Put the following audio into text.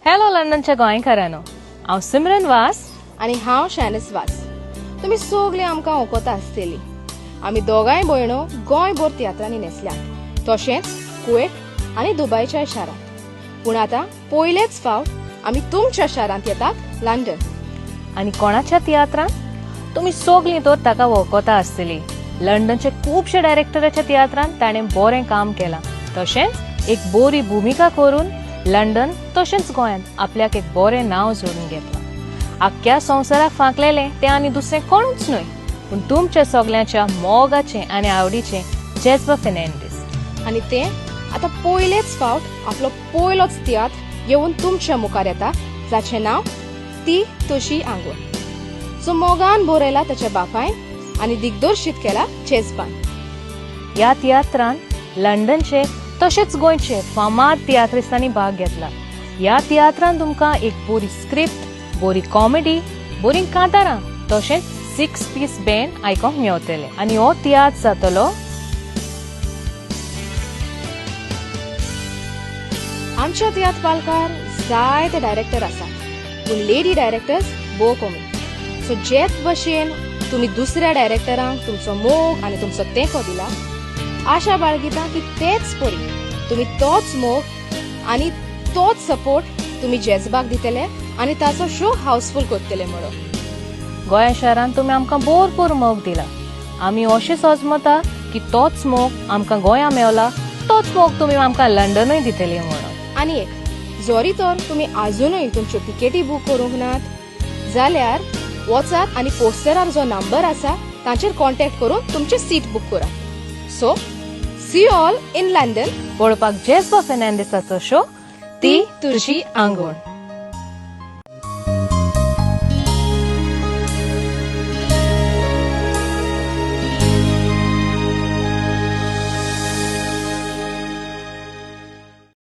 Hello लंडनच्या गोंयकारांनो, हांव सिमरन वास आनी हांव शॅनिस वास. तुमी सगळीं आमकां वळखता आसतली. आमी दोगांय भयणो गोंयभर तियात्रांनी न्हेसल्यात, तशेंच कुवेट आनी दुबयच्या शारांत. पूण आतां पयलेच फावट आमी तुमच्या शारांत येतात, लंडन. आनी कोणाच्या तियात्रांत? तुमी सगळीं तर ताका वळखता आसतली. लंडनचे खुबशे डायरेक्टराच्या तियात्रांत ताणें बरें काम केलां, तशेंच एक बरी भुमिका करून लंडन तशेंच गोंयांत आपल्याक एक बरें नांव जोडून घेतलां. आख्ख्या संवसाराक फांकलेलें तें आनी दुसरें कोणूच न्हय पूण तुमच्या सगल्यांच्या मोगाचें आनी आवडीचें जेज्बा फेर्नांडीस. आनी तें आतां पयलेच फावट आपलो पयलोच तियात्र येवन तुमच्या मुखार येता, जाचें नांव ती तुजी आंगवण, जो मोगान बरयला ताच्या बापायन आनी दिग्दर्शीत केला जेज्बान. ह्या तियात्रांत लंडनचे तशेंच गोंयचे फामाद तियात्रिस्तांनी भाग घेतला. ह्या तियात्रांत तुमकां एक बरी स्क्रिप्ट, बरी कॉमेडी, बरीं कांतारां तशेंच 6 पीस बँड आयकोंक मेवतलें. आनी हो तियात्र जातलो आमच्या तियात्र पालकार जायते डायरेक्टर आसात, पूण लेडी डायरेक्टर्स भोव कमी. सो जेच भशेन तुमी दुसऱ्या डायरेक्टरांक तुमचो मोग आनी तुमचो तेंको दिला, आशा बाळगिता की तेच परी तुमी तोच मोग आनी तोच सपोर्ट तुमी जेजबाक दितले आनी ताचो शो हाऊसफूल करतले म्हणून. गोंया शारांत तुमी आमकां भरपूर मोग दिला. आमी अशें सजमता की तोच मोग आमकां गोंया मेवला, तोच मोग तुमी आमकां लंडनूय दितली म्हणून. आनी एक जरी तर तुमी आजुनूय तुमच्यो तिकेटी बूक करूंक नात जाल्यार वचात आनी पोस्टरार जो नंबर आसा तांचेर कॉन्टॅक्ट करून तुमचे सीट बूक करात. So see all in London. पळोवपाक जेज्बा फेर्नांडीसाचो शो ती तुजी आंगवण.